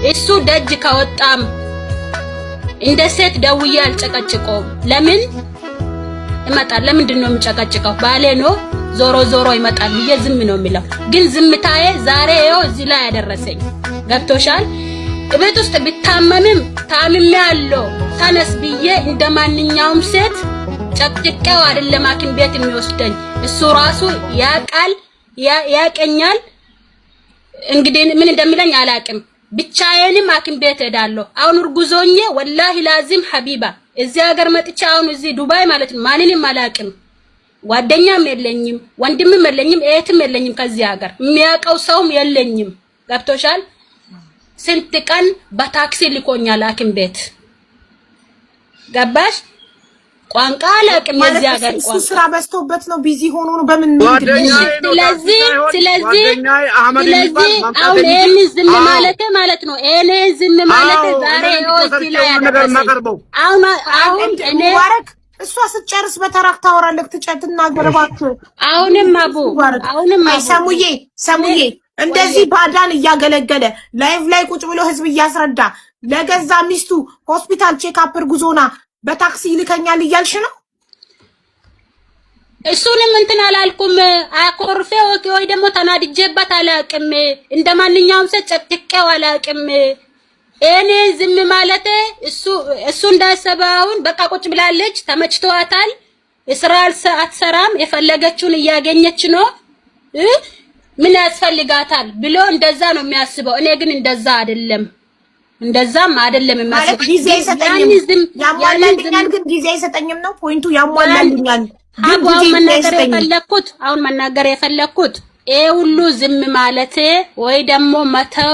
እሱ ደጅ ከወጣም እንደ ሴት ደውዬ አልጨቀጭቀውም። ለምን ይመጣል? ለምንድን ነው የምጨቀጭቀው? ባሌ ነው፣ ዞሮ ዞሮ ይመጣል ብዬ ዝም ነው የሚለው። ግን ዝምታዬ ዛሬ ይኸው እዚህ ላይ ያደረሰኝ። ገብቶሻል? ቤት ውስጥ ብታመምም ታምሜያለሁ ተነስ ብዬ እንደ ማንኛውም ሴት ጨቅጭቄው አይደለም ሐኪም ቤት የሚወስደኝ። እሱ ራሱ ያቃል፣ ያቀኛል። እንግዲህ ምን እንደሚለኝ አላቅም። ብቻዬንም ሐኪም ቤት እሄዳለሁ። አሁን እርጉዝ ሆኜ ወላሂ ላዚም ሀቢባ እዚህ ሀገር መጥቼ አሁን እዚህ ዱባይ ማለት ነው ማንንም አላቅም። ጓደኛም የለኝም፣ ወንድምም የለኝም፣ እህትም የለኝም። ከዚህ ሀገር የሚያውቀው ሰውም የለኝም። ገብቶሻል? ስንት ቀን በታክሲ ልኮኛል ሐኪም ቤት ገባሽ? ቋንቋ አላውቅም። የዚህ ሀገር ቋንቋ ስራ በዝቶበት ነው፣ busy ሆኖ ነው። በምን ስለዚህ ስለዚህ ስለዚህ አሁን ይሄን ዝም ማለት ማለት ነው። ይሄን ዝም ማለት ዛሬ እዚህ ላይ ያደረሰኝ አሁን አሁን እኔ ሙባረክ እሷ ስትጨርስ በተራክ ታወራለህ፣ ትናገር እባክህ። አሁንም አቡ አሁንም አቡ ሰሙዬ ሰሙዬ እንደዚህ ባዳን እያገለገለ live ላይ ቁጭ ብሎ ህዝብ እያስረዳ ለገዛ ሚስቱ ሆስፒታል checkup እርጉዝ ሆና በታክሲ ይልከኛል እያልሽ ነው? እሱንም እንትን አላልኩም። አኮርፌ ወይ ደግሞ ተናድጄበት አላውቅም። እንደ ማንኛውም ሰው ጨቅጭቄው አላውቅም። እኔ ዝም ማለት እሱ እሱ እንዳሰበ አሁን በቃ ቁጭ ብላለች፣ ተመችቷታል። ስራ አትሰራም፣ የፈለገችውን እያገኘች ነው። ምን ያስፈልጋታል ብሎ እንደዛ ነው የሚያስበው። እኔ ግን እንደዛ አይደለም፣ እንደዛም አይደለም ማለት ጊዜ አይሰጠኝም፣ ያሟላልኛል፣ ግን ጊዜ አይሰጠኝም ነው point ኡ። ያሟላልኛል ግን ጊዜ መናገር የፈለኩት አሁን መናገር የፈለኩት ይሄ ሁሉ ዝም ማለት ወይ ደግሞ መተው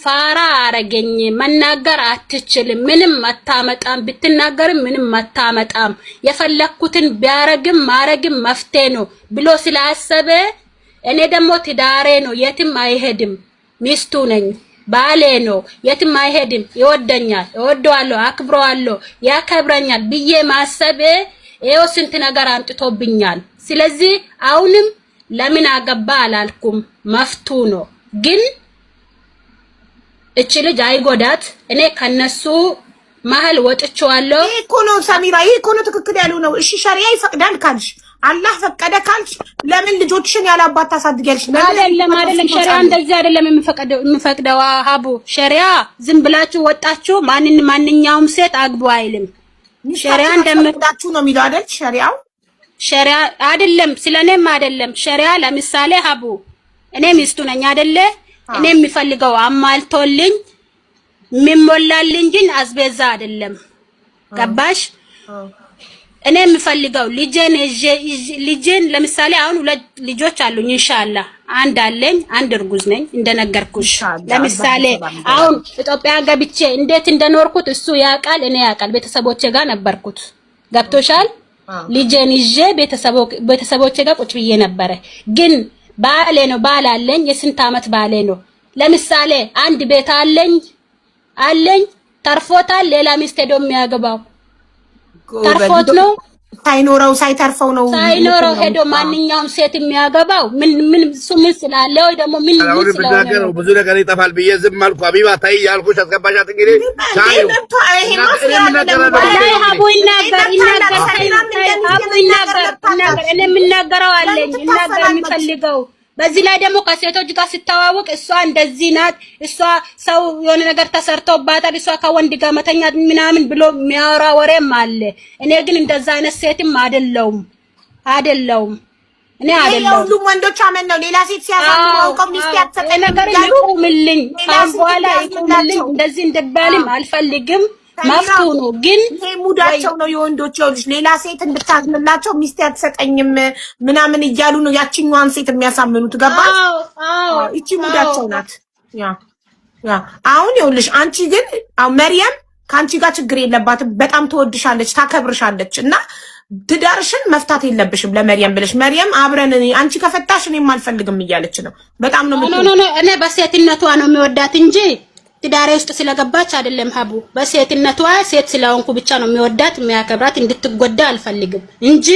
ፋራ አረገኝ። መናገር አትችልም፣ ምንም አታመጣም፣ ብትናገርም ምንም አታመጣም፣ የፈለኩትን ቢያረግም ማረግም መፍትሄ ነው ብሎ ስላሰበ እኔ ደግሞ ትዳሬ ነው፣ የትም አይሄድም፣ ሚስቱ ነኝ፣ ባሌ ነው፣ የትም አይሄድም፣ ይወደኛል፣ እወደዋለሁ፣ አክብረዋለሁ፣ ያከብረኛል ብዬ ማሰብ ይኸው ስንት ነገር አምጥቶብኛል። ስለዚህ አሁንም ለምን አገባ አላልኩም፣ መፍቱ ነው። ግን እቺ ልጅ አይጎዳት። እኔ ከነሱ መሀል ወጥቼዋለሁ። ይሄ እኮ ነው ሰሚራ፣ ይሄ እኮ ነው ትክክል ያለው ነው። እሺ ሸሪያ ይፈቅዳል ካልሽ፣ አላህ ፈቀደ ካልሽ ለምን ልጆችሽን ያለ አባት ታሳድጊያለሽ? አይደለም አይደለም፣ ሸሪያ እንደዚህ አይደለም የሚፈቅደው። ሀቡ ሸሪያ ዝም ብላችሁ ወጣችሁ ማንን ማንኛውም ሴት አግቡ አይልም። ሸሪያ እንደምታችሁ ነው የሚለው አይደል? ሸሪያው ሸሪያ አይደለም፣ ስለኔም አይደለም። ሸሪያ ለምሳሌ ሀቡ እኔ ሚስቱ ነኝ አይደለ? እኔ የሚፈልገው አሟልቶልኝ የሚሞላልኝ ግን አስቤዛ አይደለም። ገባሽ? እኔ የምፈልገው ልጄን ልጄን ለምሳሌ አሁን ሁለት ልጆች አሉኝ። ኢንሻአላህ አንድ አለኝ፣ አንድ እርጉዝ ነኝ እንደነገርኩሽ። ለምሳሌ አሁን ኢትዮጵያ ገብቼ እንዴት እንደኖርኩት እሱ ያውቃል፣ እኔ ያውቃል። ቤተሰቦቼ ጋር ነበርኩት። ገብቶሻል? ልጄን ይዤ ቤተሰቦቼ ጋር ቁጭ ብዬ ነበረ። ግን ባሌ ነው፣ ባል አለኝ። የስንት አመት ባሌ ነው። ለምሳሌ አንድ ቤት አለኝ አለኝ ተርፎታል። ሌላ ሚስት ሄዶ የሚያገባው ተርፎት ነው ሳይኖረው ሳይተርፈው ነው ሳይኖረው ሄዶ ማንኛውም ሴት የሚያገባው ምን ምን እሱ ምን ስላለ ወይ ደግሞ ምን ምን ስለሆነ ነው። ብዙ ነገር ይጠፋል ብዬ ዝም አልኩ። ሀቢባ ተይ ያልኩሽ አስገባሻት። እንግዲህ ሀቡ ይናገር ይናገር ሀቡ ይናገር ይናገር። እኔ የምናገረው አለኝ ይናገር የሚፈልገው በዚህ ላይ ደግሞ ከሴቶች ጋር ስታዋወቅ እሷ እንደዚህ ናት፣ እሷ ሰው የሆነ ነገር ተሰርቶባታል፣ እሷ ከወንድ ጋር መተኛት ምናምን ብሎ የሚያወራ ወሬም አለ። እኔ ግን እንደዛ አይነት ሴትም አይደለውም አይደለውም። እኔ አይደለሁም። ሁሉም ወንዶች አመን ነው። ሌላ ሴት ሲያሳውቀው ሚስት ያትሰጠኝ ነገር ይቁምልኝ፣ ካሁን በኋላ ይቁምልኝ። እንደዚህ እንድባልም አልፈልግም። መፍቱ ነው ግን ይሄ ሙዳቸው ነው የወንዶች። ይኸውልሽ ሌላ ሴት እንድታዝንላቸው ሚስቴ አትሰጠኝም ምናምን እያሉ ነው ያችኛዋን ሴት የሚያሳምኑት። ገባሽ? ይቺ ሙዳቸው ናት። ያ ያ አሁን ይኸውልሽ አንቺ ግን አሁን መርየም ከአንቺ ጋር ችግር የለባትም። በጣም ትወድሻለች፣ ታከብርሻለች እና ትዳርሽን መፍታት የለብሽም ለመርየም ብለሽ መርየም አብረን አንቺ ከፈታሽ እኔም አልፈልግም እያለች ነው። በጣም ነው no no እኔ በሴትነቷ ነው የሚወዳት እንጂ ትዳሬ ውስጥ ስለገባች አይደለም። ሀቡ በሴትነቷ ሴት ስለሆንኩ ብቻ ነው የሚወዳት የሚያከብራት። እንድትጎዳ አልፈልግም እንጂ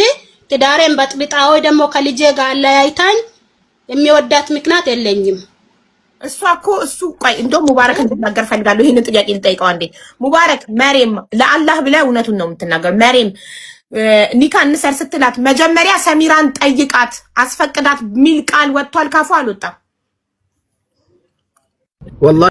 ትዳሬን በጥብጣ ወይ ደግሞ ከልጄ ጋር አለያይታኝ የሚወዳት ምክንያት የለኝም። እሷ እኮ እሱ ቆይ እንደውም ሙባረክ እንድናገር ፈልጋለሁ። ይህንን ጥያቄ ልጠይቀው አንዴ። ሙባረክ፣ መሬም ለአላህ ብለህ እውነቱን ነው የምትናገር። መሬም ኒካ እንሰር ስትላት መጀመሪያ ሰሚራን ጠይቃት አስፈቅዳት ሚል ቃል ወጥቷል ካፉ አልወጣም? ወላሂ።